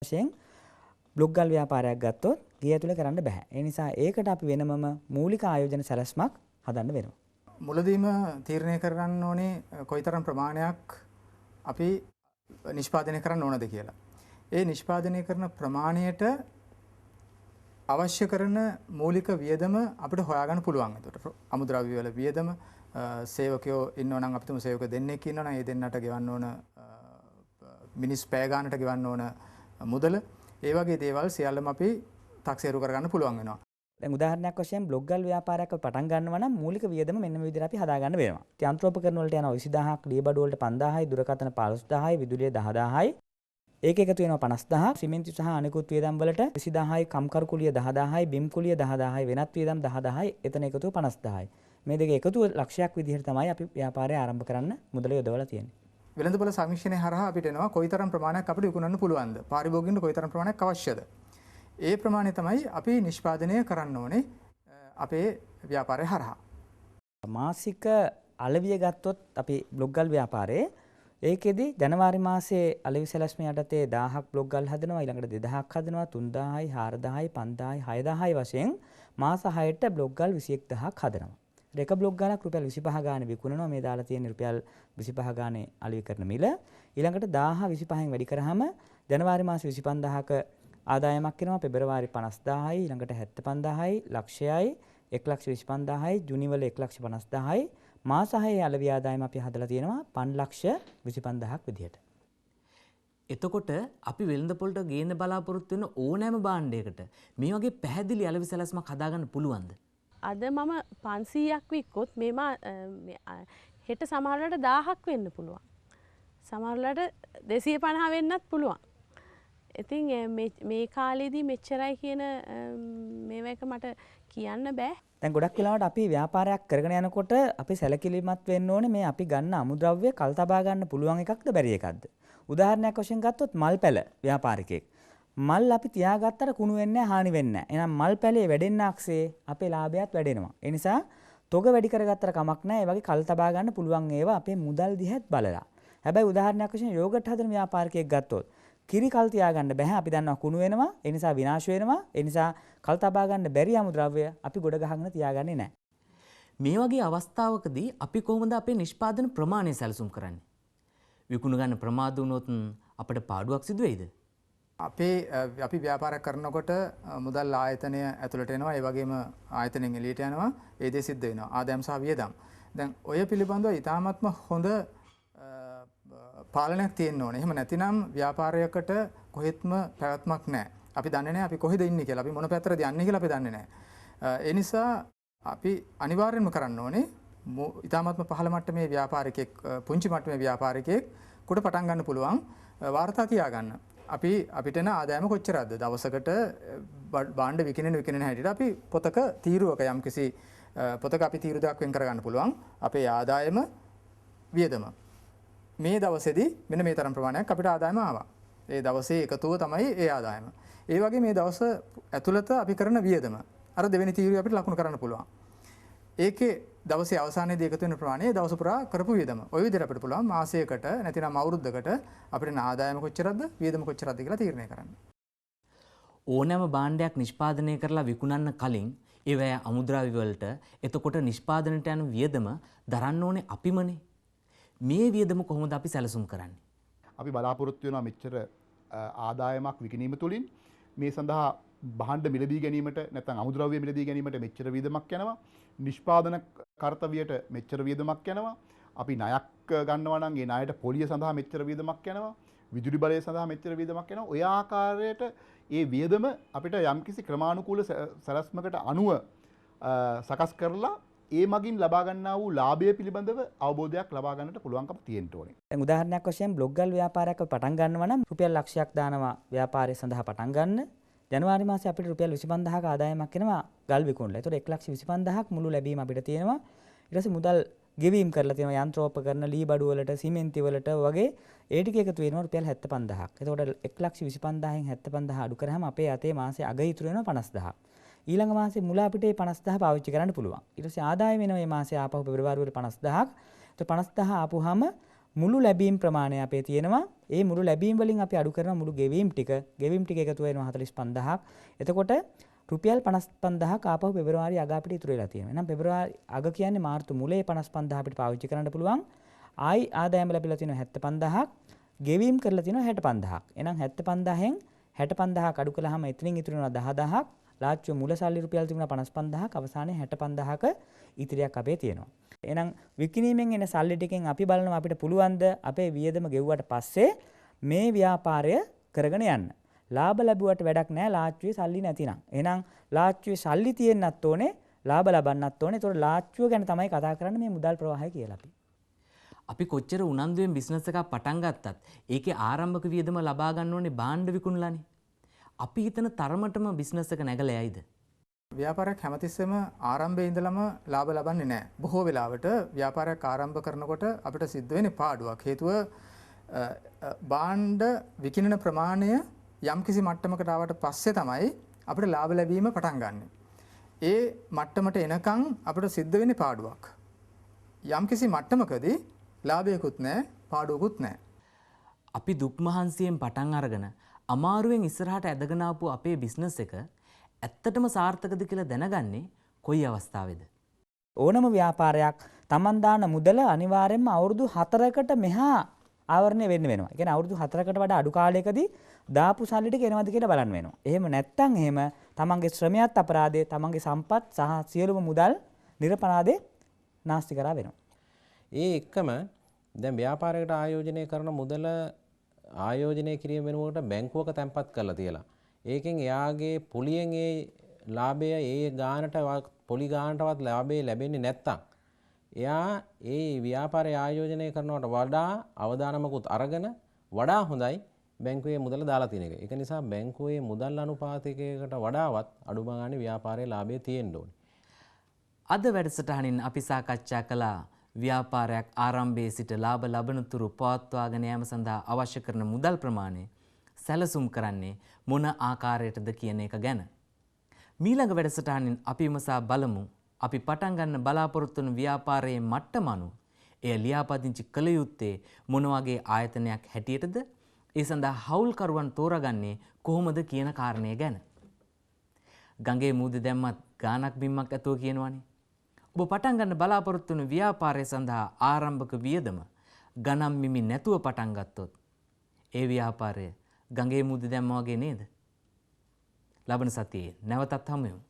වශයෙන් බ්ලොග් ගල් ව්‍යාපාරයක් ගත්තොත් ගේ ඇතුලේ කරන්න බෑ. ඒ නිසා ඒකට අපි වෙනමම මූලික ආයෝජන සැලැස්මක් හදන්න වෙනවා. මුලදීම තීරණය කරගන්න ඕනේ කොයිතරම් ප්‍රමාණයක් අපි නිෂ්පාදනය කරන්න ඕනද කියලා. ඒ නිෂ්පාදනය කරන ප්‍රමාණයට අවශ්‍ය කරන මූලික වියදම අපිට හොයාගන්න පුළුවන්. එතකොට අමුද්‍රව්‍ය වල වියදම, සේවකයෝ ඉන්නවා නම් අපි තුමු සේවකයෝ දෙන්නෙක් ඉන්නවා නම් ඒ දෙන්නට ගෙවන්න ඕන මිනිස් පැය ගානට ගෙවන්න ඕන මුදල, ඒ වගේ දේවල් සියල්ලම අපි තක්සේරු කරගන්න පුළුවන් වෙනවා. දැන් උදාහරණයක් වශයෙන් බ්ලොග් ගල් ව්‍යාපාරයක් අපි පටන් ගන්නවා නම් මූලික වියදම මෙන්න මේ විදිහට අපි හදාගන්න වෙනවා. යන්ත්‍රෝපකරණ වලට යනවා 20000ක්, ලියබඩු වලට 5000යි, දුරකථන 15000යි, විදුලිය 10000යි. ඒක එකතු වෙනවා 50000ක්. සිමෙන්ති සහ අනිකුත් වියදම් වලට 20000යි, කම්කරු කුලිය 10000යි, බිම් කුලිය 10000යි, වෙනත් වියදම් 10000යි, එතන එකතුව 50000යි. මේ දෙක එකතුව ලක්ෂයක් විදිහට තමයි අපි ව්‍යාපාරය ආරම්භ කරන්න මුදල යොදවලා තියෙන්නේ. වෙළඳපොළ සමීක්ෂණය හරහා අපිට එනවා කොයිතරම් ප්‍රමාණයක් අපිට විකුණන්න පුළුවන්ද, පාරිභෝගිකයින්ට කොයිතරම් ප්‍රමාණයක් අවශ්‍යද. ඒ ප්‍රමාණය තමයි අපි නිෂ්පාදනය කරන්න ඕනේ අපේ ව්‍යාපාරය හරහා. මාසික අලවිය ගත්තොත් අපි බ්ලොග් ගල් ව්‍යාපාරයේ ඒකෙදි ජනවාරි මාසයේ අලෙවි සැලැස්ම යටතේ 1000ක් බ්ලොග් ගල් හදනවා, ඊළඟට 2000ක් හදනවා, 3000යි, 4000යි, 5000යි, 6000යි වශයෙන් මාස 6ට බ්ලොග් ගල් 21000ක් හදනවා. එක බ්ලොග් ගලක් රුපියල් 25 ගානේ විකුණනවා. මේ දාලා තියෙන රුපියල් 25 ගානේ අලෙවි කරන මිල. ඊළඟට 1000 25න් වැඩි කරාම ජනවාරි මාසේ 25000ක ආදායමක් එනවා. පෙබරවාරි 50000යි, ඊළඟට 75000යි, ලක්ෂයයි, 125000යි, ජුනි වල 150000යි. මාස 6 අලෙවි ආදායම අපි හදලා තියෙනවා 525000ක් විදිහට. එතකොට අපි වෙළඳපොළට ගේන්න බලාපොරොත්තු වෙන ඕනෑම භාණ්ඩයකට මේ වගේ පැහැදිලි අලෙවි සැලැස්මක් හදාගන්න පුළුවන්ද? අද මම 500ක් වික්කොත් හෙට සමහරවිට 1000ක් වෙන්න පුළුවන්. සමහරවිට 250 වෙන්නත් පුළුවන්. ඉතින් මේ කාලේදී මෙච්චරයි කියන මේවා එක මට කියන්න බෑ. දැන් ගොඩක් වෙලාවට අපි ව්‍යාපාරයක් කරගෙන යනකොට අපි සැලකිලිමත් වෙන්න ඕනේ මේ අපි ගන්න අමුද්‍රව්‍ය කල් තබා ගන්න පුළුවන් එකක්ද බැරි එකක්ද. උදාහරණයක් වශයෙන් ගත්තොත් මල් පැල ව්‍යාපාරිකයෙක්. මල් අපි තියාගත්තට කුණු වෙන්නේ නැහැ, හානි වෙන්නේ නැහැ. එහෙනම් මල් පැලේ වැඩෙන්න අක්ෂේ අපේ ලාභයත් වැඩෙනවා. ඒ නිසා තොග වැඩි කරගත්තට කමක් නැහැ. ඒ වගේ කල් තබා ගන්න පුළුවන් ඒවා අපේ මුදල් දිහාත් බලලා. හැබැයි උදාහරණයක් වශයෙන් යෝගට් හදන ව්‍යාපාරිකයෙක් ගත්තොත් කිරි කල් තියාගන්න බැහැ. අපි දන්නවා කුණු වෙනවා. ඒ නිසා විනාශ වෙනවා. ඒ නිසා කල් තබා ගන්න බැරි අමුද්‍රව්‍ය අපි ගොඩ ගහගෙන තියාගන්නේ නැහැ. මේ වගේ අවස්ථාවකදී අපි කොහොමද අපේ නිෂ්පාදන ප්‍රමාණය සැලසුම් කරන්නේ? විකුණ ගන්න ප්‍රමාද වුණොත් අපට පාඩුවක් සිදු වෙයිද? අපි ව්‍යාපාර කරනකොට මුදල් ආයතනය ඇතුළට එනවා, ඒ වගේම ආයතනයෙන් එළියට යනවා, ඒ දේ සිද්ධ වෙනවා. ආදායම් සහ වියදම්. දැන් ඔය පිළිබඳව ඉතාමත්ම හොඳ පාලනයක් තියෙන්න ඕනේ. එහෙම නැතිනම් ව්‍යාපාරයකට කොහෙත්ම පැවැත්මක් නැහැ. අපි දන්නේ නැහැ අපි කොහෙද ඉන්නේ කියලා, අපි මොන පැත්තටද යන්නේ කියලා අපි දන්නේ නැහැ. ඒ නිසා අපි අනිවාර්යයෙන්ම කරන්න ඕනේ ඉතාමත්ම පහළ මට්ටමේ ව්‍යාපාරිකයෙක්, පුංචි මට්ටමේ ව්‍යාපාරිකයෙක් කුඩ පටන් ගන්න පුළුවන් වාර්තා තියාගන්න. අපිට එන ආදායම කොච්චරද? දවසකට භාණ්ඩ විකිණෙන හැටියට අපි පොතක තීරුවක යම්කිසි පොතක අපි තීරු දෙකක් වෙන් කරගන්න පුළුවන්. අපේ ආදායම වියදම. මේ දවසේදී මෙන්න මේ තරම් ප්‍රමාණයක් අපිට ආදායම ආවා. ඒ දවසේ එකතුව තමයි ඒ ආදායම. ඒ වගේ මේ දවස ඇතුළත අපි කරන වියදම අර දෙවෙනි තීරුව අපිට ලකුණු කරන්න පුළුවන්. ඒකේ දවසේ අවසානයේදී එකතු වෙන ප්‍රමාණය දවස පුරා කරපු වියදම. ඔය විදිහට අපිට පුළුවන් මාසයකට නැතිනම් අවුරුද්දකට අපිට ආදායම කොච්චරද වියදම කොච්චරද කියලා තීරණය කරන්න. ඕනෑම භාණ්ඩයක් නිෂ්පාදනය කරලා විකුණන්න කලින් ඒවැය අමුද්‍රව්‍ය වලට එතකොට නිෂ්පාදනයට යන වියදම දරන්න ඕනේ අපිමනේ. මේ වියදම කොහොමද අපි සැලසුම් කරන්නේ? අපි බලාපොරොත්තු වෙනවා මෙච්චර ආදායමක් විකිණීම තුලින් මේ සඳහා භාණ්ඩ මිලදී ගැනීමට නැත්නම් අමුද්‍රව්‍ය මිලදී ගැනීමට මෙච්චර වියදමක් යනවා. නිෂ්පාදන කර්තව්‍යයට මෙච්චර වියදමක් යනවා. අපි ණයක් ගන්නවා නම් ඒ ණයට පොලිය සඳහා මෙච්චර වියදමක් යනවා. විදුලි බලය සඳහා මෙච්චර වියදමක් යනවා. ඔය ආකාරයට ඒ වියදම අපිට යම්කිසි ක්‍රමානුකූල සැලැස්මකට අනුව සකස් කරලා ඒ මගින් ලබා ගන්නා වූ ලාභය පිළිබඳව අවබෝධයක් ලබා ගන්නට පුළුවන්කම තියෙන්න ඕනේ. දැන් උදාහරණයක් වශයෙන් බ්ලොග් ගල් ව්‍යාපාරයක් අපි පටන් ගන්නවා නම් රුපියල් ලක්ෂයක් දානවා ව්‍යාපාරය සඳහා පටන් ගන්න. ජනවාරි මාසේ අපිට රුපියල් 25000ක ආදායමක් එනවා ගල් විකුණලා. ඒතකොට 125000ක් මුළු ලැබීම අපිට තියෙනවා. ඊට පස්සේ මුදල් ගෙවීම් කරලා තියෙනවා යන්ත්‍රෝපකරණ, ලී බඩු වලට, සිමෙන්ති වලට වගේ ඒ ටික එකතු වෙනවා රුපියල් 75000ක්. එතකොට 125000න් 75000 අඩු කරාම අපේ අතේ මාසේ අග ඉතුරු වෙනවා 50000ක්. ඊළඟ මාසේ මුල අපිට මේ 50000 පාවිච්චි කරන්න පුළුවන්. ඊට පස්සේ ආදායම වෙනවා මේ මාසේ ආපහු පෙබරවාරි වල 50000ක්. එතකොට 50000 ආපුවාම මුළු ලැබීම් ප්‍රමාණය අපේ තියෙනවා ඒ මුළු ලැබීම් වලින් අපි අඩු කරන මුළු ගෙවීම් ටික. ගෙවීම් ටික එකතු වෙනවා 45,000ක්. එතකොට රුපියල් 55,000ක් ආපහු පෙබරවාරි අග අපිට ඉතුරු වෙලා තියෙනවා. එහෙනම් පෙබරවාරි අග කියන්නේ මාර්තු මුලේ 55,000 අපිට පාවිච්චි කරන්න පුළුවන්. ආයි ආදායම ලැබිලා තියෙනවා 75,000ක්. ගෙවීම් කරලා තියෙනවා 65,000ක්. එහෙනම් 75,000න් 65,000ක් අඩු කළාම එතනින් ඉතුරු වෙනවා 10,000ක්. ලාච්චුව මුල සල්ලි රුපියල් තිබුණා 55,000ක්. අවසානයේ 65,000ක ඉතිරියක් අපේ තියෙනවා. එහෙනම් විකිණීමෙන් එන සල්ලි ටිකෙන් අපි බලනවා අපිට පුළුවන් ද අපේ වියදම ගෙව්වට පස්සේ මේ ව්‍යාපාරය කරගෙන යන්න. ලාභ ලැබුවට වැඩක් නෑ ලාච්චුවේ සල්ලි නැතිනම්. එහෙනම් ලාච්චුවේ සල්ලි තියෙන්නත් ඕනේ, ලාභ ලබන්නත් ඕනේ. ඒතකොට ලාච්චුව ගැන තමයි කතා කරන්නේ මේ මුදල් ප්‍රවාහය කියලා අපි. අපි කොච්චර උනන්දුවෙන් බිස්නස් එකක් පටන් ගත්තත් ඒකේ ආරම්භක වියදම ලබා ගන්න ඕනේ භාණ්ඩ විකුණලානේ. අපි හිතන තරමටම බිස්නස් එක නැගලා යයිද? ව්‍යාපාරයක් හැමතිස්සෙම ආරම්භයේ ඉඳලම ලාභ ලබන්නේ නැහැ. බොහෝ වෙලාවට ව්‍යාපාරයක් ආරම්භ කරනකොට අපිට සිද්ධ වෙන්නේ පාඩුවක්. හේතුව භාණ්ඩ විකිණන ප්‍රමාණය යම්කිසි මට්ටමකට ආවට පස්සේ තමයි අපිට ලාභ ලැබීම පටන් ගන්නෙ. ඒ මට්ටමට එනකන් අපිට සිද්ධ වෙන්නේ පාඩුවක්. යම්කිසි මට්ටමකදී ලාභයකුත් නැහැ, පාඩුවකුත් නැහැ. අපි දුක් මහන්සියෙන් පටන් අරගෙන අමාරුවෙන් ඉස්සරහට ඇදගෙන ආපු අපේ බිස්නස් එක ඇත්තටම සාර්ථකද කියලා දැනගන්නේ කොයි අවස්ථාවේද? ඕනම ව්‍යාපාරයක් Taman දාන මුදල අනිවාර්යයෙන්ම අවුරුදු 4කට මෙහා ආවරණය වෙන්න වෙනවා. ඒ කියන්නේ අවුරුදු 4කට වඩා අඩු කාලයකදී දාපු සල්ලි ටික එනවද කියලා බලන්න වෙනවා. එහෙම නැත්නම් එහෙම තමන්ගේ ශ්‍රමයත් අපරාධේ, තමන්ගේ සම්පත් සහ සියලුම මුදල් නිරපරාධේ නාස්ති කරා වෙනවා. ඒ එක්කම දැන් ව්‍යාපාරයකට ආයෝජනය කරන මුදල ආයෝජනය කිරීම වෙනුවට බැංකුවක තැන්පත් කරලා තියලා ඒකෙන් එයාගේ පොලියෙන් ඒ ලාභය ඒ ගානටවත් පොලි ගානටවත් ලාභය ලැබෙන්නේ නැත්තම් එයා ඒ ව්‍යාපාරය ආයෝජනය කරනවට වඩා අවදානමකුත් අරගෙන වඩා හොඳයි බැංකුවේ මුදල දාලා තියෙන එක. ඒක නිසා බැංකුවේ මුදල් අනුපාතිකයකට වඩාවත් අඩුම ගානේ ව්‍යාපාරයේ ලාභය තියෙන්න ඕනේ. අද වැඩසටහනින් අපි සාකච්ඡා කළා ව්‍යාපාරයක් ආරම්භයේ සිට ලාභ ලබනතුරු පවත්වාගෙන යාම සඳහා අවශ්‍ය කරන මුදල් ප්‍රමාණය සැලසුම් කරන්නේ මොන ආකාරයටද කියන එක ගැන. මීළඟ වැඩසටහනින් අපි විමසා බලමු අපි පටන් ගන්න බලාපොරොත්තු වන ව්‍යාපාරයේ මට්ටම අනුව එය ලියාපදිංචි කළ යුත්තේ මොන වගේ ආයතනයක් හැටියටද, ඒ සඳහා හවුල්කරුවන් තෝරාගන්නේ කොහොමද කියන කාරණය ගැන. ගඟේ මූද දැම්මත් ගානක් බිම්මක් ඇතුව කියනවනේ. ඔබ පටන් ගන්න බලාපොරොත්තු වන ව්‍යාපාරය සඳහා ආරම්භක වියදම ගණන් මිමි නැතුව පටන් ගත්තොත් ඒ ව්‍යාපාරය ගඟේ මූද දැම්මා වගේ නේද? ලබන සතියේ නැවතත් හමු වෙමු.